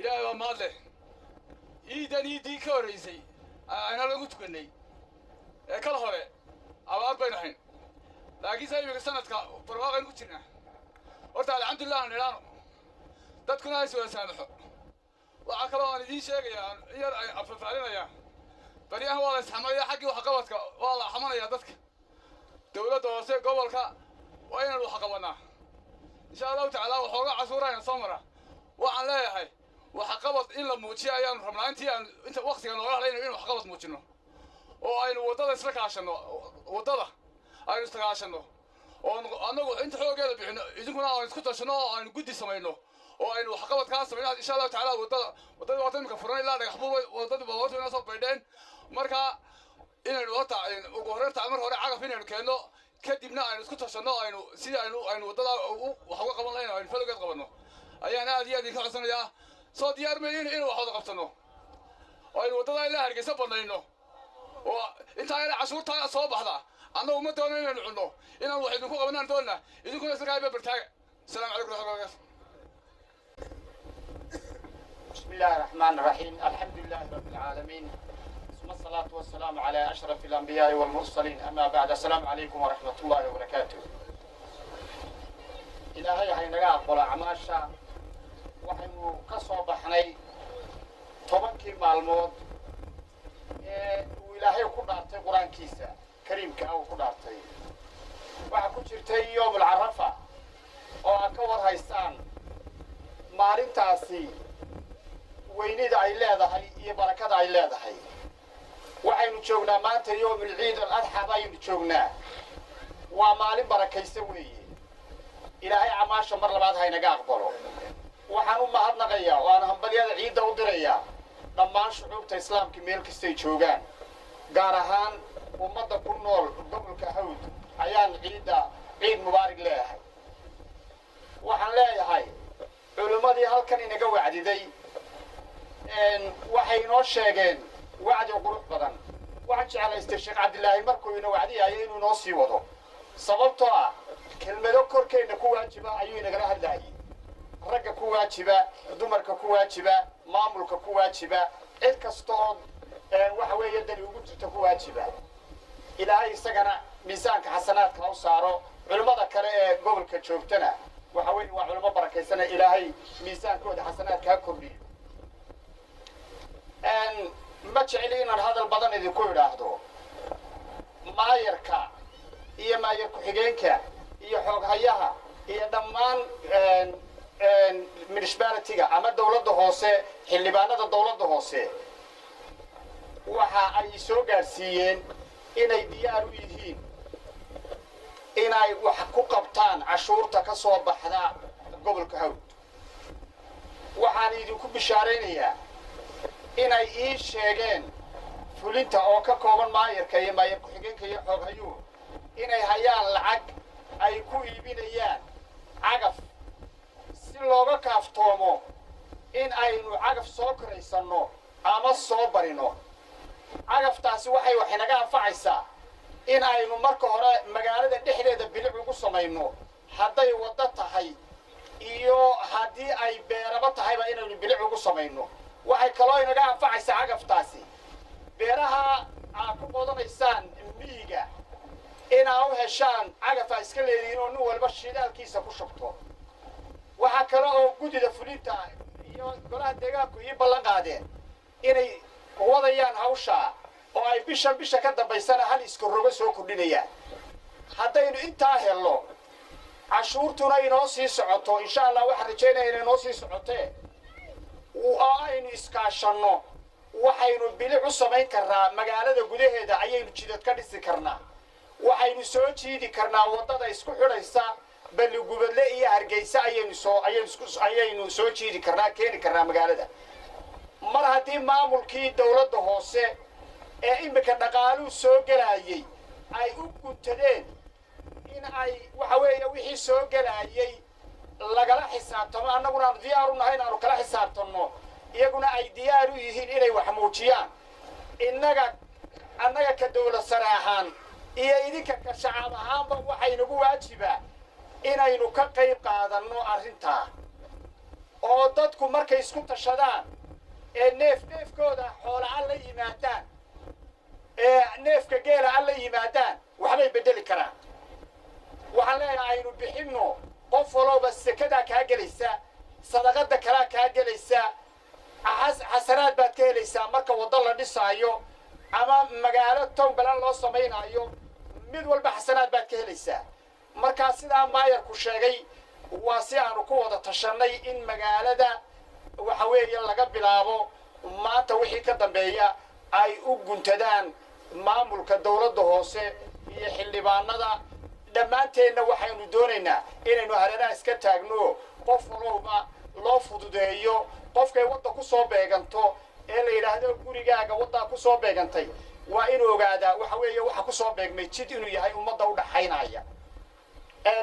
Ilaahay baa mahad leh. Ciidan ciiddii ka horraysay ayna lagu tukannay ee kal hore abaar baynu hayn, laakiinse iminka sanadka barwaaqaynu ku jirnaa. Horta alxamdulillah aan idhaano, dadkuna ha is wada saamaxo. Waxaa kaloo aan idiin sheegayaa, yar afafaalinayaa, baryahan waa la isxamanaya xaggii waxqabadka, waa la xamanayaa dadka. Dowladda hoose gobolka waa inaynu wax qabanaa, insha Allahu tacaala. Waxooga cashuurayna soo mara. Waxaan leeyahay, waxqabad in la muujiyo ayaanu rabnaa. Intii aan inta waktiga nooga hadlayno in waxqabad muujino oo aynu waddada isla kaashanno, waddada aynu isla kaashanno oo annagu inta xooggeeda bixino, idinkuna aynu isku tashanno oo aynu guddi samayno oo aynu waxqabadkaa samayno, insha Allahu tacaala. Waddada waata imika furan ilaa Dhagax Buur, waddadii baabuurta inoo soo baydheen. Marka inaynu horta ugu horreynta mar hore cagaf inaynu keenno, kadibna aynu isku tashanno, aynu sidii aynu waddada wax uga qaban lahayn, aynu falogeed qabanno ayaan aad iyo aad idinka codsanayaa. Soo diyaar mayn inuu wax wada qabsanno oo aynu waddada ilaa Hargeysa banayno? Oo intaa yara cashuurtaa soo baxda annagu ma doono inaynu cunno, inaan wax idinku qabanaan doonna. Idinkuna isla kaay bartaaga. Asalaamu calaykum raxmatullahi barakatu. بسم الله الرحمن الرحيم، الحمد لله رب العالمين، ثم الصلاة والسلام على أشرف الأنبياء والمرسلين، أما بعد، السلام عليكم ورحمة الله وبركاته. Ilaahay haynaga aqbalo acmaasha. Waxaynu ka soo baxnay 10kii maalmood ee uu Ilaahay ku dhaartay Qur-aankiisa kariimka ah uu ku dhaartay. Waxaa ku jirtay yoomul Carafa oo aad ka war haystaan maalintaasi weynida ay leedahay iyo barakada ay leedahay. Waxaynu joognaa maanta yoomul Ciid al Adxa baynu joognaa. Waa maalin barakaysan weeye. Ilaahay acmaasha mar labaad haynaga aqbalo. Waxaan u mahadnaqayaa oo aan hambalyada ciidda u dirayaa dhammaan shucuubta Islaamka meel kastay joogaan, gaar ahaan ummadda ku nool gobolka Hawd ayaan ciidda ciid mubaarig leeyahay. Waxaan leeyahay, culimmadii halkan inaga wacdiday waxay inoo sheegeen wacdi qurux badan. Waxaan jeclaystay Sheekh Cabdilaahi markuu ina wacdiyayo inuu inoo sii wado, sababtoo ah kelmado korkeenna ku waajiba ayuu inagala hadlaayay: ragga ku waajiba, dumarka ku waajiba, maamulka ku waajiba, cid kasta oo waxa weeye dani ugu jirta ku waajiba. Ilaahay isagana miisaanka xasanaadka ha u saaro. Culimmada kale ee gobolka joogtana waxa weeye waa culimo barakaysana, Ilaahay miisaankooda xasanaadka ha kordhiyo. Ma jecli inaan hadal badan idinku idhaahdo. Maayarka iyo maayar ku-xigeenka iyo xooghayaha iyo dhammaan municipality-ga ama dawladda hoose, xildhibaanada dawladda hoose waxa ay soo gaadhsiiyeen inay diyaar u yihiin inay wax ku qabtaan cashuurta ka soo baxda gobolka Hawd. Waxaan idinku bishaaraynayaa inay ii sheegeen fulinta oo ka kooban maayarka iyo maayar ku-xigeenka iyo xooghayuhu inay hayaan lacag ay ku iibinayaan cagaf, si looga kaaftoomo in aynu cagaf soo koraysanno ama soo barino. Cagaftaasi waxay wax inaga anfacaysaa in aynu marka hore magaalada dhexdeeda bilic ugu samayno, hadday waddo tahay iyo haddii ay beeraba tahayba inaynu bilic ugu samayno. Waxay kaloo inaga anfacaysaa cagaftaasi beeraha aad ku qodanaysaan miyiga inaa u heshaan cagaf aa iska leedihiin oo nin walba shidaalkiisa ku shubto. Waxaa kale oo guddida fulinta iyo golaha deegaanku ii ballan qaadeen inay wadayaan hawshaa oo ay bishan bisha ka dambaysana hal iska rogo soo kordhinayaan. Haddaynu intaa helno, cashuurtuna inoo sii socoto, insha Allah waxaan rajaynaya inay inoo sii socotee, oo aynu iskaashanno, waxaynu bilic u samayn karnaa magaalada gudaheeda, ayaynu jidad ka dhisi karnaa, waxaynu soo jiidi karnaa waddada isku xidhaysa Balligubadle iyo Hargeysa, ayaynu soo jiidi karnaa, keeni karnaa magaalada. Mar haddii maamulkii dawladda hoose ee iminka dhaqaaluhu soo gelaayey ay u guntadeen in ay waxa weeye wixii soo gelaayey lagala xisaabtamo, annaguna aanu diyaar u nahay inaanu kala xisaabtanno, iyaguna ay diyaar u yihiin inay wax muujiyaan, innaga annaga ka dawlad sare ahaan iyo idinka ka shacab ahaanba waxaynagu waajibaa inaynu ka qayb qaadanno arrintaa. Oo dadku markay isku tashadaan ee neef neefkooda xoola a la yimaadaan, ee neefka geela a la yimaadaan, waxbay beddeli karaan. Waxaan leeyahay, aynu bixinno. Qof walooba sekadaa kaa gelaysa, sadaqada kalaa kaa gelaysa, xasanaad baad ka helaysaa. Marka waddo la dhisaayo ama magaalo town plan loo samaynaayo, mid walba xasanaad baad ka helaysaa. Markaa sidaa maayarku sheegay, waa si aanu ku wada tashannay in magaalada, waxa weeye, laga bilaabo maanta wixii ka dambeeya ay u guntadaan maamulka dawladda hoose iyo xildhibaanada. Dhammaanteenna waxaynu doonaynaa inaynu hareeraha iska taagno, qof walowba loo fududeeyo. Qofkay wadda ku soo beeganto ee la yidhaahdo gurigaaga waddaa ku soo beegantay, waa inuu ogaadaa, waxa weeye, waxa ku soo beegmay jid inuu yahay ummadda u dhaxaynaya.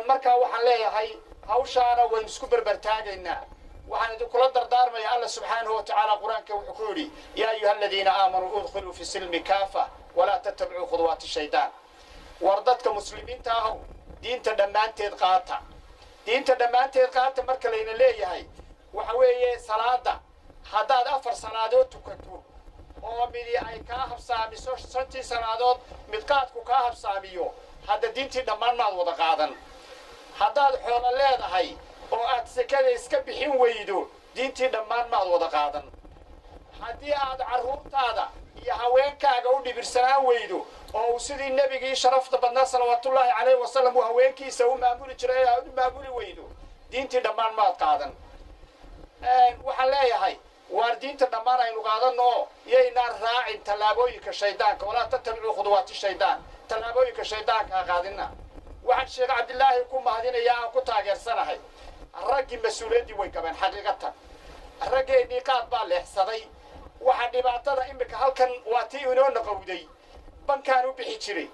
Markaa waxaan leeyahay, hawshaana waynu isku berbertaagaynaa. Waxaan idinkula dardaarmaya, Alla subxaanahu wa tacaala Qur-aanka wuxuu ku yidhi: "يا أيها الذين آمنوا ادخلوا في السلم كافة ولا تتبعوا خطوات الشيطان." War dadka muslimiinta ahow, diinta dhammaanteed qaata, diinta dhammaanteed qaata. Marka layna leeyahay, waxa weeye, salaada haddaad afar salaadood tukato oo midi ay kaa habsaamiso, shantii salaadood mid qaadku kaa habsaamiyo, hadda diintii dhammaan maad wada qaadan. Haddaad xoolo leedahay oo aad sekada iska bixin weydo, diintii dhammaan maad wada qaadan. Haddii aad carruurtaada iyo haweenkaaga u dhibirsanaan weydo, oo uu sidii nebigii sharafta badnaa salawaatullaahi calayhi wasalam uu haweenkiisa u maamuli jiray aad u maamuli weydo, diintii dhammaan maad qaadan. Waxaan leeyahay, waar diinta dhammaan aynu qaadanno oo yaynaan raacin tallaabooyinka shaydaanka. ولا تتبعوا خطوات الشيطان. Tallaabooyinka shaydaanka ha qaadina. Waxaan Sheekh Cabdilaahi ku mahadinayaa, aan ku taageersanahay, raggii mas-uuliyaddii way gabeen. Xaqiiqatan, raggeennii qaad baa leexsaday. Waxaa dhibaatada imika halkan waa tii inoo naqowday. Bankaan u bixi jiray,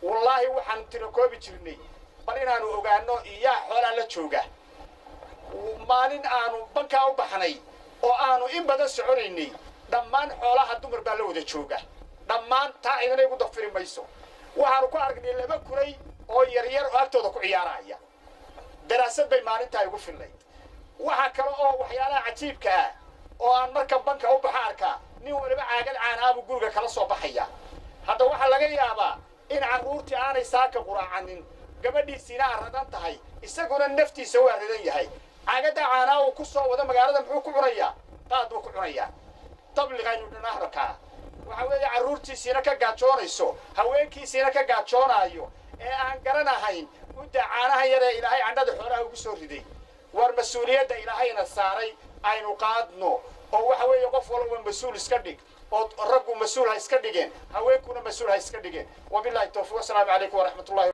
wallaahi, waxaanu tirakoobi jirnay bal inaanu ogaano iyaa xoolaa la jooga. Maalin aanu bankaa u baxnay oo aanu in badan soconaynay, dhammaan xoolaha dumar baa la wada jooga dhammaan. Taa cidina igu dafiri mayso. Waxaanu ku aragnay laba kuray oo yaryar oo agtooda ku ciyaaraya. Daraasad bay maalintaa igu fillayd. Waxaa kale oo waxyaalaha cajiibka ah oo aan markan banka u baxa arkaa, nin waliba caagad caanaabuu guriga kala soo baxaya. Hadda waxaa laga yaabaa in carruurtii aanay saaka quraacanin, gabadhiisiina arradan tahay, isaguna naftiisa waa radan yahay. Caagadda caanaa uu ku soo wado magaalada muxuu ku cunayaa? Qaad buu ku cunayaa. Tabliqaynu dhanahrkaa, waxa weeye, carruurtiisiina ka gaajoonayso, haweenkiisiina ka gaajoonaayo, ee aan garanahayn udda caanaha yar ee Ilaahay candhada xoolaha ugu soo riday. War mas-uuliyadda Ilaahayna saaray aynu qaadno, oo waxa weeye, qof walba mas-uul iska dhig, oo raggu mas-uul ha iska dhigeen, haweenkuna mas-uul ha iska dhigeen. Wabillahi tawfiiq, wasalaamu calaykum waraxmatullahi.